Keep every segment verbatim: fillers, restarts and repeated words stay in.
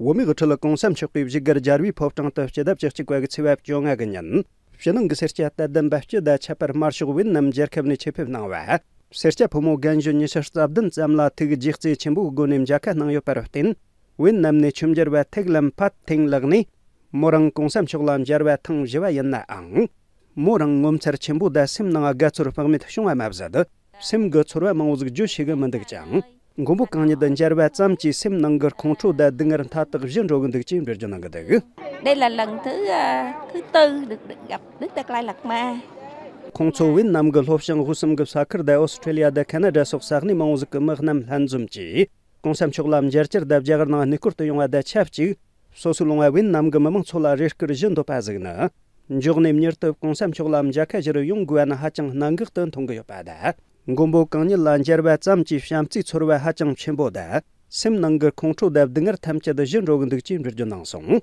བོད་མིའི་དབུ་ཁྲིད་གོང་ས་མཆོག་གིས་བཞུགས་སྒར་རྒྱལ་བའི་ཕོ་བྲང་དུ་སྤྱི་ཟླ་བཅུ་གཅིག་པ་གི་ཚེས་པ་བཅོ་ལྔ་གི་ཉིན། ཕྱི་ནང་གི་སེར་སྐྱ་དད་ལྡན་པ་སྤྱི་དང་ཁྱད་པར་དམར་ཤོག་ཝེད་ནམ་རྒྱལ་ཁབ་ནས་ཆེད་ཕེབས་གནང་བ། སེར་སྐྱ་ཕོ་མོ་རྒན་གཞོན་ཉི་ཤུ་རྩ་བདུན་ཙམ་ལ་ཐུགས་རྗེ་བརྩེ་ཆེན་པོའི་སྒོ་ནས་མཇལ་ཁ་གནང་ཡོད་པར་བརྟེན། ཝེད་ནམ་ནས་ཆོས་འབྱོར་བ་ཐེག་ལམ་ཕད་ཐེང་ལགས་ནས། མོ་རང་གོང་ས་མཆོག་ལ་མཇལ་བ་ཐེངས་བཞི་པ་ཡིན་ནའང་། མོ་རང་ངོ་མཚར་ཆེན་པོ་དང་སེམས་ནང་དགའ་ཚོར་དཔག་མེད་བྱུང་བ་མ་ཟད། སེམས་ཀྱི་ཚོར་བ་མང་བོ་ཟིག་བརྗོད་ཤེས་གི་མི་འདུག་ཅིང་། མགོན་པོ་གང་ཉིད་དུ་མཇལ་བ་ཙམ་གྱིས་སེམས་ནང་གི་ཁོང་ཁྲོ་དང་སྡུག་བསྔལ་མཐའ་དག་ཞི་འགྲོ་གི་འདུག་ཅེས་འགྲེལ་བརྗོད་གནང་གི་འདུག། Đây là lần thứ à, thứ tư được được gặp Đức達Lai Lạt Ma. ཁོང་ཚོ་ཝེད་ནམ་གྱི་ལྷོ་བྱང་དབུས་གསུམ་གྱི་ས་ཁུལ་དང་ཨོ་སི་ཁྲེ་ལི་ཡ་དང་ཁ་ན་ཌ་སོགས་ས་གནས་མང་བོ་ཟིག་གི་མི་རྣམས་ལྷན་འཛོམས་ཀྱིས། གོང་ས་མཆོག་ལ་མཇལ་བཅར་དང་རྒྱ་གར་ནང་གནས་སྐོར་དུ་ཡོང་བ་དང་ཆབས་ཅིག། སོ་སོའི་ལུང་བ་ཝེད་ནམ་གྱི་མི་མང་ཚོ་ལ་རེ་སྐུལ་བཞིན་འདོད་པ་ཟིག་ནི། མགྱོགས་ནས་མྱུར་དུ་གོང་ས་མཆོག་ལ་མཇལ་ཁ་ཞུ་རུ་ཡོང་དགོས་པ་ནི་ཧ་ཅང་གནད་འགག་ཏུ་མཐོང་གི་ཡོད་པ་དང་། མགོན་པོ་གང་ཉིད་ལ་མཇལ་བ་ཙམ་གྱིས་བྱམས་བརྩེའི་ཚོར་བ་ཧ་ཅང་ཆེན་པོ་དང་། སེམས་ནང་གི་ཁོང་ཁྲོ་དང་སྡུག་བསྔལ་ཐམས་ཅད་ཞི་འགྲོ་གི་འདུག་ཅེས་འགྲེལ་བརྗོད་གནང་སོང་།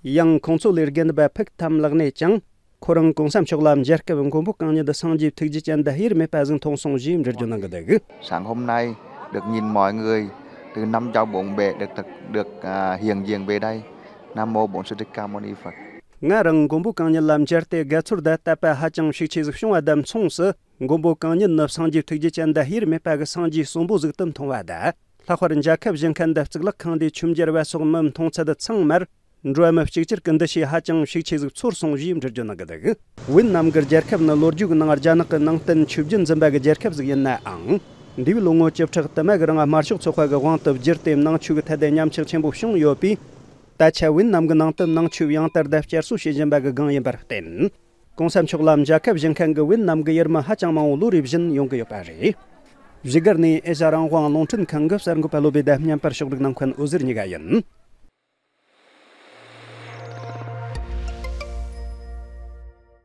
ཡང་ཁོང་ཚོ་ལས་རྒན་པ་ཕུག་ཐམ་ལགས་ནས་ཀྱང་། ཁོ་རང་གོང་ས་མཆོག་ལ་མཇལ་སྐབས་མགོན་པོ་གང་ཉིད་སངས་རྒྱས་ཐུགས་རྗེ་ཅན་དང་དབྱེར་མེད་པ་ཟིག་མཐོང་སོང་ཞེས་འགྲེལ་བརྗོད་གནང་གི་འདུག། Sáng hôm nay được nhìn mọi người từ năm châu bốn bể được thực được à, hiện diện về đây. Nam mô Bổn Sư Thích Ca Mâu Ni Phật. ང་རང་མགོན་པོ་གང་ཉིད་ལ་མཇལ་ཏེ་དགའ་ཚོར་དང་དད་པ་ཧ་ཅང་ཤུགས་ཆེ་ཟིག་བྱུང་བ་དང་མཚུངས་སུ། མགོན་པོ་གང་ཉིད་ནི་སངས་རྒྱས་ཐུགས་རྗེ་ཅན་དང་དབྱེར་མེད་པ་གི་སངས་རྒྱས་གསོན་པོ་ཟིག་ཏུ་མཐོང་བ་དང་། ལྷག་པར་མཇལ་ཁ་བཞེས་མཁན་དང་གཙུག་ལག་ཁང་དེའི་ཆོས་འབྱོར་བ་སོགས་མི་མཐོང་ཚད་ཚང་མར། འགྲོ་བ་མི་གཅིག་གྱུར་གྱི་འདུ་ཤེས་ཧ་ཅང་ཤུགས་ཆེ་ཟིག་ཚོར་སོང་ཞེས་འགྲེལ་བརྗོད་གནང་གི་འདུག། ཝེད་ནམ་གྱི་རྒྱལ་ཁབ་ནི་ལོ་རྒྱུས་ཀྱི་ནང་རྒྱ་ནག་གི་ནང་བསྟན་ཆོས་བརྒྱུད་འཛིན་པ་གི་རྒྱལ་ཁབ་ཟིག་ཡིན་ནའང་། འདས་པའི་ལོ་ངོ་བཅུ་ཕྲག་དུ་མ་གི་རིང་དམར་ཤོག་ཚོགས་པ་གི་དབང་དུ་བསྒྱུར་ཏེ་ནང་ཆོས་ཀྱི་ཐད་དུ་ཉམས་ཆག་ཆེན་པོ་བྱུང་ཡོད་པས། ད་ཆ་ཝེད་ནམ་གྱི་ནང་དུ་ནང་ཆོས་ཡང་དར་དང་བསྐྱར་གསོ་བྱེད་བཞིན་པ་གི་སྒང་ཡིན་པར་བརྟེན། གོང་ས་མཆོག་ལ་མཇལ་ཁ་བཞེས་མཁན་གྱི་ཝེད་ནམ་གྱི་ཡུལ་མི་ཧ་ཅང་མང་བོ་ལོ་རེ་བཞིན་ཡོང་གི་ཡོད་པ་རེད། བཞུགས་སྒར་ནས་ཨེ་ཤ་རང་དབང་རླུང་འཕྲིན་ཁང་གི་གསར་འགོད་པ་བློ་བྷེ་དང་བརྙན་པར་ཕྱོགས་སྒྲིག་གནང་མཁན་འོད་ཟེར་གཉིས་ཀ་ཡིན།